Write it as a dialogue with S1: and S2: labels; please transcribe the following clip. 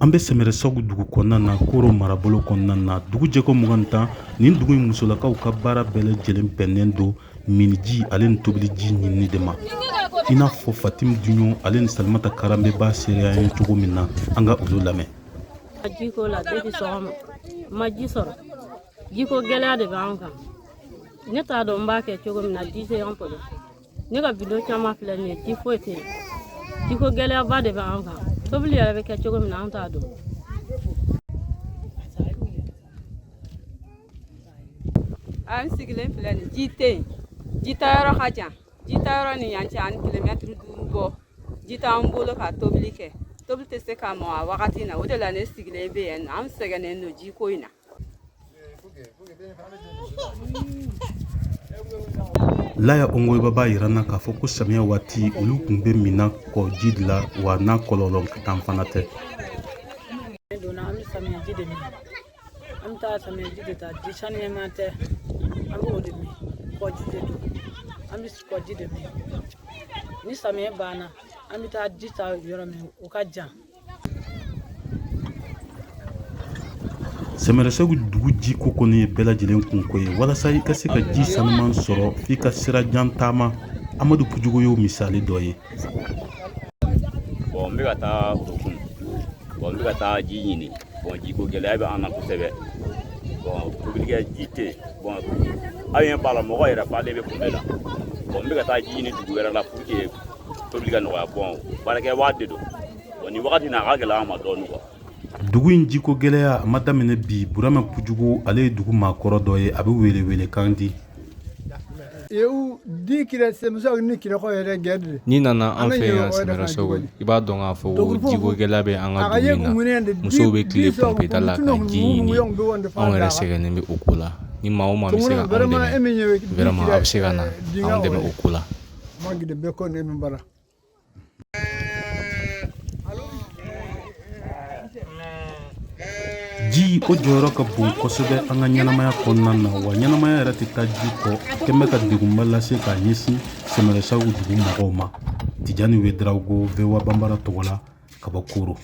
S1: An bɛ Sɛmɛrɛsagu dugu kɔnɔna na, Koro marabolo kɔnɔna na. Dugu jɛko 21, nin dugu in musolakaw ka baara bɛɛ lajɛlen bɛnnen don miniji ale ni tobiliji ɲinini de ma, i n'a fɔ Fatim Duɲɔ ale ni Salimata Karanbe b'a seereya ye cogo min na. An ka olu lamɛn.
S2: Jiko la, depuis sɔgɔma n ma ji sɔrɔ. Jiko gɛlɛya de bɛ an kan. Ne t'a dɔn n b'a kɛ cogo min na. Ji tɛ an bolo. Ne ka bidon caman filɛ nin ye, ji foyi tɛ yen. Jiko gɛlɛyaba de bɛ an kan. Tobili yɛrɛ bɛ kɛ cogo min na, an t'a dɔn.
S3: An sigilen filɛ nin, ji tɛ yen. Ji tayɔrɔ ka jan. Ji tayɔrɔ ni yan cɛ, ani kilomɛtiri 5 bɔ. Ji t'an bolo ka tobili kɛ. Tobili tɛ se ka mɔ a wagati na. O de la ne sigilen bɛ yan. An sɛgɛnnen don jiko in na.
S1: Laya Ongoyiba b'a yira n na k'a fɔ ko samiya waati, olu tun bɛ minna kɔji de la, wa n'a kɔlɔlɔ tan fana tɛ.
S4: Donna, an bɛ samiya ji de min. An bɛ taa samiya ji de ta. Ji saniyama tɛ, an b'o de min. Kɔji de don, an bɛ kɔji de min. Ni samiya banna, an bɛ taa ji ta yɔrɔ min, o ka jan.
S1: Sɛmɛrɛsɛgu dugu jiko kɔni ye bɛɛ lajɛlen kunko ye. Walasa i ka se ka ji sanuman sɔrɔ, f'i ka sira jan taama. Amadu Pujugo y'o misali dɔ ye.
S5: Bon, n bɛ ka taa Orokun. Bon, n bɛ ka taa ji ɲini. Bon, jiko gɛlɛya bɛ an na kosɛbɛ. Bon, tobilikɛ ji tɛ yen. Bon, aw ɲɛ b'a la, mɔgɔ yɛrɛ falen bɛ kunbɛ la. Bon, n bɛ ka taa ji ɲini dugu wɛrɛ la pour que tobili ka nɔgɔya. Bon, baarakɛ waati de don. Bon, nin wagati in na, a ka gɛlɛn an ma dɔɔnin quoi.
S1: Dugu in jiko gɛlɛya a ma daminɛ bi. Burama Pujugu, ale ye dugu maakɔrɔ dɔ ye, a bɛ welewelekan di.
S6: N'i nana an fɛ yan Sɛmɛrɛsɛgu, i b'a dɔn k'a fɔ ko jiko gɛlɛya bɛ an ka dugu in na. Musow bɛ tile pɔnpeda la ka ji ɲini. Anw yɛrɛ sɛgɛnnen bɛ o ko la. Ni maa o maa bɛ se ka anw dɛmɛ, vraiment, a bɛ se ka na anw dɛmɛ o ko la.
S1: Ji, o jɔyɔrɔ ka bon kosɛbɛ an ka ɲɛnamaya kɔnɔna na, wa ɲɛnamaya yɛrɛ tɛ taa ji kɔ. Kɛn bɛ ka degunba lase k'a ɲɛsin Sɛmɛrɛsagu dugu mɔgɔw ma. Tijani Wedarawogo, VOA Banbara tɔgɔ la, ka bɔ Koro.